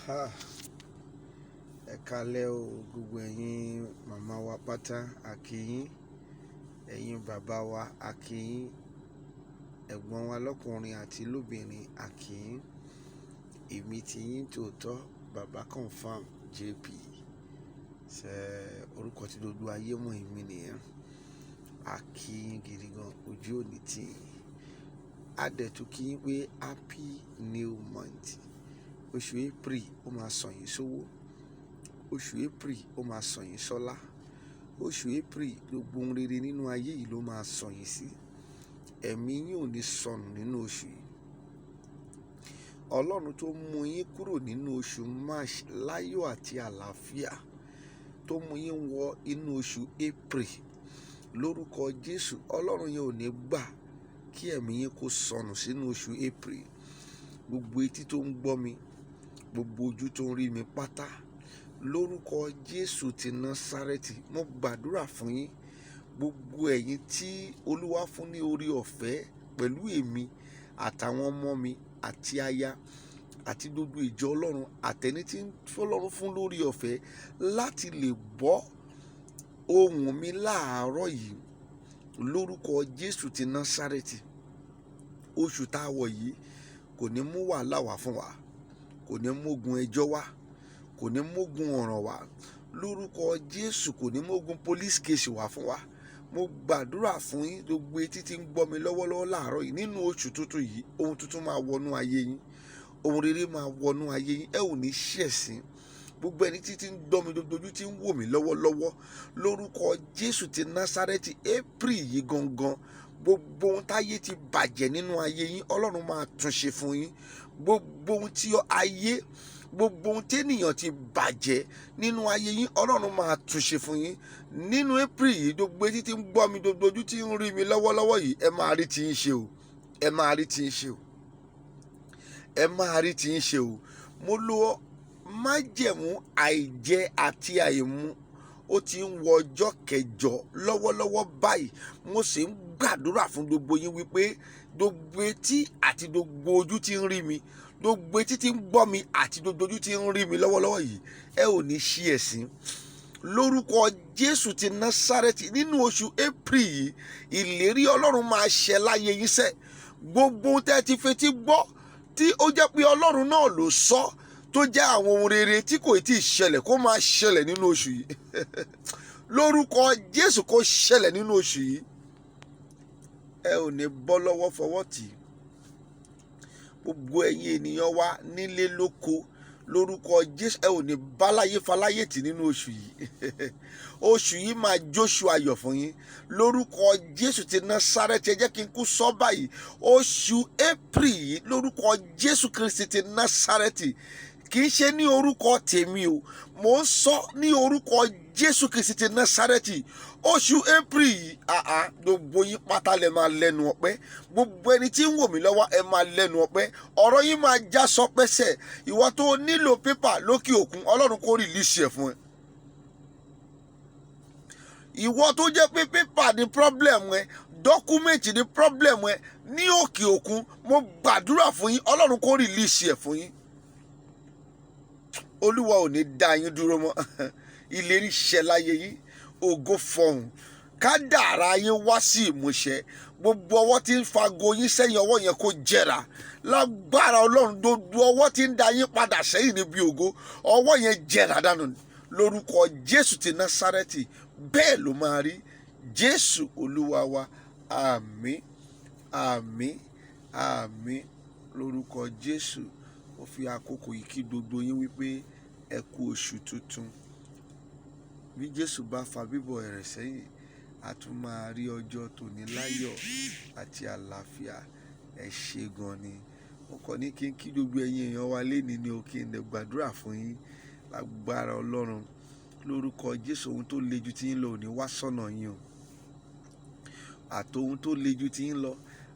Ha! Ẹ kalẹ́ o, gbogbo ẹ̀yin màmá wa pátá, a kí yín, ẹ̀yin bàbá wa, a kí yín, ẹ̀gbọ́n wa lọ́kùnrin àti lóbìnrin, a kí yín. Èmi ti yín tòótọ́, Bàbá Confirm JP. Ṣé orúkọ tí gbogbo ayé mọ̀ èmi nìyẹn. A kí yín gidi gan, ojú ò ní tì yín. A dẹ̀ tún kí yín pé happy new month. Oṣù April ó máa sàn yín sówó. Oṣù April ó máa sàn yín sọ́lá. Oṣù April, gbogbo ohun rere nínú ayé yìí ló máa sàn yín sí. Ẹ̀mí yín ò ní sọnù nínú oṣù yìí. Ọlọ́run tó mú yín kúrò nínú oṣù March láyọ̀ àti àlàáfíà, tó mú yín wọ inú oṣù April lórúkọ Jésù, Ọlọ́run yẹn ò ní gbà kí ẹ̀mí yín kó sọnù sínú oṣù April. Gbogbo etí tó ń gbọ́ mi, gbogbo ojú tó ń rí mi pátá, lórúkọ Jésù ti Násárẹ́tì, mo gbàdúrà fún yín. Gbogbo ẹ̀yin tí Olúwa fún ní oore ọ̀fẹ́ pẹ̀lú èmi àtàwọn ọmọ mi àti aya àti gbogbo ìjọ Ọlọ́run àtẹni tí Ọlọ́run fún lórí ọ̀fẹ́ láti lè gbọ́ ohùn mi láàárọ̀ yìí, lórúkọ Jésù ti Násárẹ́tì, oṣù tá a wọ̀ yìí kò ní mú wàhálà wá fún wa, kò ní mógun ẹjọ́ wá, kò ní mógun ọ̀ràn wá, lórúkọ Jésù, kò ní mógun police case wá fún wa. Mo gbàdúrà fún yín, gbogbo etí tí ń gbọ́ mi lọ́wọ́lọ́wọ́ láàárọ̀ yìí, nínú oṣù tuntun yìí, ohun tuntun máa wọnú ayé yín, ohun rere máa wọnú ayé yín, ẹ ò ní ṣẹ̀sín. Gbogbo ẹni tí ń gbọ́ mi, gbogbo ojú tí ń wò mí lọ́wọ́lọ́wọ́, lórúkọ Jésù ti Násárẹ́tì, April yìí gangan, gbogbo ohun táyé ti bàjẹ́ nínú ayé yín, Ọlọ́run máa túnṣe fún yín. Gbogbo ohun tí ayé, gbogbo ohun tẹ́nìyàn ti bàjẹ́ nínú ayé yín, Ọlọ́run máa túnṣe fún yín nínú April yìí. Gbogbo etí tí ń gbọ́ mi, gbogbo ojú tí ń rí mi lọ́wọ́lọ́wọ́ yìí, ẹ máa rí tí ń ṣe o, ẹ máa rí tí ń ṣe o, ẹ máa rí tí ń ṣe o. Mo lo májẹ̀mú àìjẹ àti àìmu, ó ti ń wọ ọjọ́ kẹjọ lọ́wọ́lọ́wọ́ báyìí. Mo sì ń gbàdúrà fún gbogbo yín wípé gbogbo etí àti gbogbo ojú tí ń rí mi, gbogbo etí tí ń gbọ́ mi àti gbogbo ojú tí ń rí mi lọ́wọ́lọ́wọ́ yìí, ẹ ò ní ṣí ẹ̀sín lórúkọ Jésù ti Násárẹ́tì. Nínú oṣù April yìí, ìlérí Ọlọ́run máa ṣẹ láyé yín sẹ́. Gbogbo ohun tẹ́ ẹ ti fetí gbọ́ tí ó jẹ́ pé Ọlọ́run náà ló sọ, tó jẹ́ àwọn ohun rere tí kò tí ì ṣẹlẹ̀, kó máa ṣẹlẹ̀ nínú oṣù yìí lórúkọ Jésù, kó ṣẹlẹ̀ nínú oṣù yìí. Ẹ ò ní bọ́ lọ́wọ́ fọwọ́ tì í. Gbogbo ẹ̀yin ènìyàn wa nílé lóko, lórúkọ Jésù, ẹ ò ní báláyé faláyé tì nínú oṣù yìí. Oṣù yìí máa jóṣù ayọ̀ fún yín lórúkọ Jésù ti Násárẹ́tì. Ẹ jẹ́ kí n kú sọ báyìí, oṣù April yìí, lórúkọ Jésù Kristi ti Násárẹ́tì, kì í ṣe ní orúkọ tèmi o, mò ń sọ ní orúkọ Jésù Kristi ti Násárẹ́tì, oṣù April yìí, àá gbogbo yín pátá lẹ máa lẹ́nu ọpẹ́. Gbogbo ẹni tí ń wò mí lọ́wọ́, ẹ máa lẹ́nu ọpẹ́, ọ̀rọ̀ yín máa já sọpẹ́sẹ̀. Ìwọ tó nílò paper lókè òkun, Ọlọ́run kó release ẹ̀ fún ẹ. Ìwọ tó jẹ́ pé paper ní problem ẹ, document ní problem ẹ ní òkè òkun, mo gbàdúrà fún yín, Ọlọ́run kó release ẹ̀ fún yín. Olúwa ò ní dá yín dúró mọ́. Ìlérí ṣẹ láyé yín, ògo fọhùn, kádàrá yín wá sí ìmúṣẹ. Gbogbo ọwọ́ tí ń fago yín sẹ́yìn, ọwọ́ yẹn kó jẹrà lágbára Ọlọ́run. Gbogbo ọwọ́ tí ń da yín padà sẹ́yìn níbi ògo, ọwọ́ yẹn jẹrà dànù lórúkọ Jésù ti Násárẹ́tì. Bẹ́ẹ̀ ló máa rí, Jésù Olúwa wa. Àmín, àmín, àmín lórúkọ Jésù. Ó fi àkókò yìí kí gbogbo yín wípé ẹ kú oṣù tuntun. Bí Jésù bá fa bíbọ̀ rẹ̀ sẹ́yìn, a tún máa rí ọjọ́ tòní láyọ̀ àti àlàáfíà. Ẹ ṣé gan ni. Mo kàn ní kí n kí gbogbo ẹ̀yin èèyàn wa lénìí ní o, kí n lè gbàdúrà fún yín lágbára Ọlọ́run lórúkọ Jésù. Ohun tó le ju tí yín lọ ò ní wá sọ́nà yín o. Àtohun tó le ju tí yín lọ,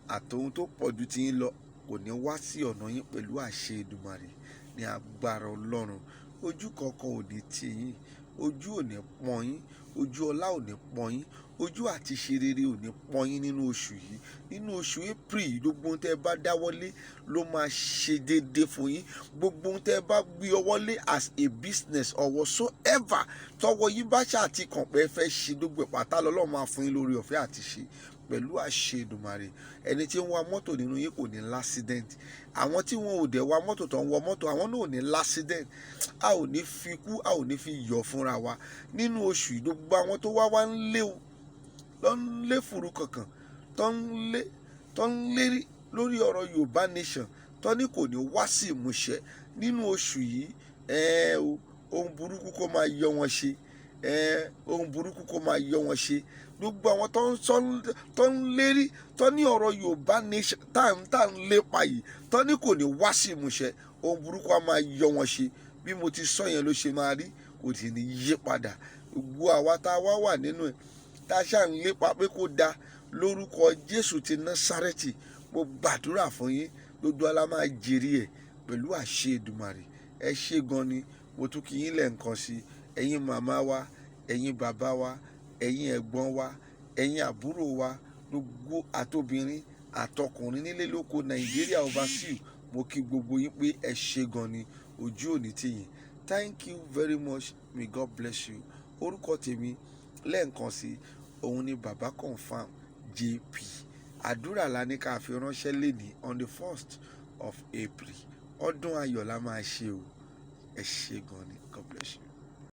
àtohun tó pọ̀ ju tí yín lọ kò ní wá sí ọ̀nà yín pẹ̀lú àṣẹ Èdùmàrè ní agbára Ọlọ́run. Ojú kankan ò ní tì yín. Ojú ò ní pọ́n yín, ojú ọlá ò ní pọ́n yín, ojú àti ṣe rere ò ní pọ́n yín nínú oṣù yìí, nínú oṣù April yìí. Gbogbo ohun tẹ́ ẹ bá dáwọ́lé ló máa ṣe déédéé fún yín. Gbogbo ohun tẹ́ ẹ bá gbé ọwọ́ lé as a business or whatsoever, tọwọ́ yín bá ṣáà ti kàn pé ẹ fẹ́ ṣe, gbogbo ẹ̀ pátá lọ́lọ́run máa fún yín lórí ọ̀fẹ́ àti ṣe pẹ̀lú àṣẹ Èdùmàrè. Ẹni tí ń wa mọ́tò nínú yín kò ní l'accident. Àwọn tí wọn ò dẹ̀ wa mọ́tò, tó ń wọ mọ́tò, àwọn náà ò ní l'accident. A ò ní fi kú, a ò ní fi yọ̀ fúnra wa nínú oṣù yìí. Gbogbo àwọn tó wá wá ń lé o, lọ ń lé fùrù kankan, tó ń lérí lórí ọ̀rọ̀ Yorùbá Nation, tó ní kò ní wá sí ìmúṣẹ nínú oṣù yìí, ẹ o, ohun burúkú kó máa yọ wọn ṣe, ẹ ohun burúkú kó máa yọ wọn ṣe. Gbogbo àwọn tó ń sọ, tó ń lérí, tó ní ọ̀rọ̀ Yorùbá Nation tá à ń lépa yìí, tó ní kò ní wá sí ìmúṣẹ, ohun burúkú á máa yọ wọn ṣe. Bí mo ti sọ yẹn ló ṣe máa rí, kò sì ní yí padà. Gbogbo àwa tá a wá wà nínú ẹ̀, tá a ṣáà ń lépa pé kó da, lórúkọ Jésù ti Násárẹ́tì, mo gbàdúrà fún yín, gbogbo ala máa jèrè ẹ̀ pẹ̀lú àṣẹ Èdùmàrè. Ẹ ṣé gan ni. Mo tún kí yín lẹ́ẹ̀kan sí, ẹ̀yin màmá wa, ẹ̀yin bàbá wa, ẹ̀yin ẹ̀gbọ́n wa, ẹ̀yin àbúrò wa, gbogbo àtobìnrin àtọkùnrin, nílé lóko, Nàìjíríà, overseas. Mo kí gbogbo yín pé ẹ ṣé gan ni, ojú òní tì yín. Thank you very much. May God bless you. Orúkọ tèmi lẹ́ẹ̀kan sí, òun ni Baba Confam JP. Àdúrà la ní ká fi ránṣẹ́ lénìí on the 1st of April. Ọdún ayọ̀ la máa ṣe o. Ẹ ṣé gan ni. God bless you.